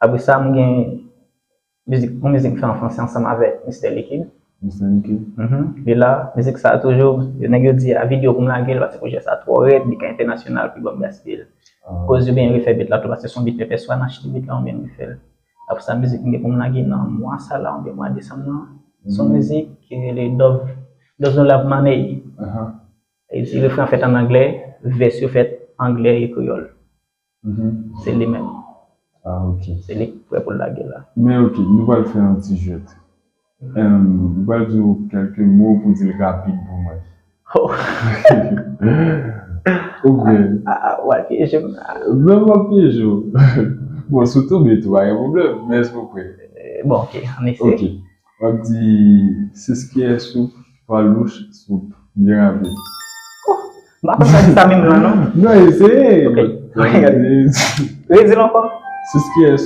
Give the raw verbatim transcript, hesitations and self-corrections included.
Apre sa, m gen mizik, yon mizik m fè an franse ansanm avèk Mister Likid. Mister Likid. Mhm. Li la, mizik sa a toujou, nèg yo di a videyo pou m lage l, paske pwojè sa a twò rèd, li ka entènasyonal, pi bon gaspiye l. Koz yo byen refè beat la tou, paske se yon beat pèpè swa, n achte beat la, yon byen refè l. Apre sa, mizik m gen pou m lage nan mwa sa la, oubyen mwa desanm nan. Se yon mizik ki rele Dove, Dove No Love Money. E di refren an fèt an anglè, vès yo fèt anglè e kreyòl. Se li menm. Ah, ok. Se li k prè pou l lage la. Men ok, nou pral fè yon ti jwèt. Em, nou pral di w kèlke mo pou di l rapid pou mwen. Oh, Ou prè? ah, ah, w al pyeje m la. Non, m ap pyeje w. Bon, si w tonbe tou, pa gen pwoblèm, men èske w prè? Eh, bon, ok, ann eseye. Ok. W ap di, c'est ce qui est soupe, pas louche, soupe. Byen rapid. M pa konn sa di sa menm lan, non. Non, eseye. Ok. Redi l ankò. C'est ce qui est soupe.